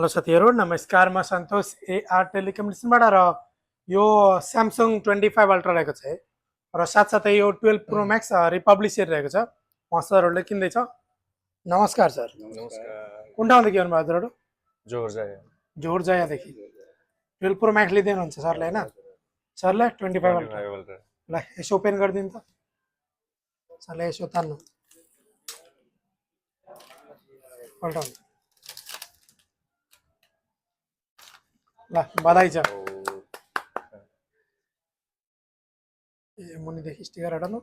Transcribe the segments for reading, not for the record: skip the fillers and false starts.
Hello साथीहरू नमस्कार म सन्तोष एआर टेलिकम्युनिकेसनबाट र यो स्यामसङ 25 अल्ट्रा रहेको छ है र साथसाथै यो 12 प्रो म्याक्स रिपब्लिक सेट रहेको छ उहाँ सरहरूले किन्दैछ। नमस्कार सर। नमस्कार। कुन ठाउँदेखि आउनुभयो हजुरहरू? जोरजाया। जोरजायादेखि 12 प्रो म्याक्स लिँदैनुहुन्छ सरले होइन? सरले 25 अल्ट्रा ल यसो ओपन गरिदिनु त सरले, यसो तान्नु पल्टाउनु ल बधाई छ। ए मुनिदेखि स्टिकर हटाउनु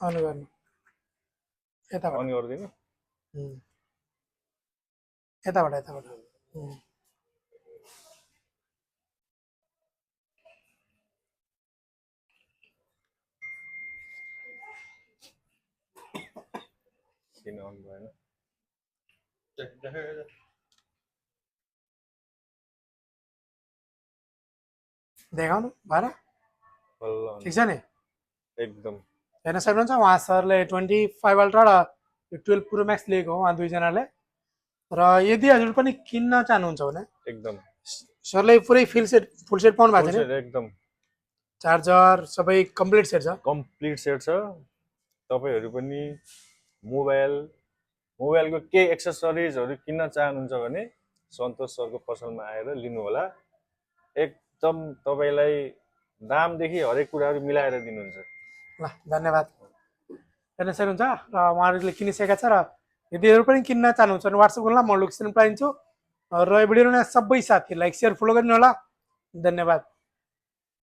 अन गर्नु यताबाट अन गरिदिनु यताबाट यताबाट किन अन भएन? देखाउनु भएर बल्ल ठिक छ नि एकदम हेर्न सक्नुहुन्छ। उहाँ सरले 25 अल्ट्रा र 12 प्रो म्याक्स लिएको हो उहाँ दुईजनाले। र यदि हजुर पनि किन्न चाहनुहुन्छ भने एकदम सरले पुरै फुल सेट पाउनु भएको छ नि? एकदम चार्जर सबै कम्प्लिट सेट छ। कम्प्लिट सेट छ। तपाईहरु पनि मोबाइलको के एक्सेसरिजहरु किन्न चाहनुहुन्छ भने सन्तोष सरको पसलमा आएर लिनु होला। एकदम तपाईलाई दामदेखि हरेक कुराहरु मिलाएर दिनुहुन्छ। ल धन्यवाद। हेर्न सक्नुहुन्छ र उहाँहरूले किनिसकेका छ। र यदि अरू पनि किन्न चाहनुहुन्छ भने वाट्सएप गर्नु, म लोकेसन पाइन्छु। र यो भिडियो सबै साथीहरूलाई सेयर फलो गरिदिनु होला। धन्यवाद।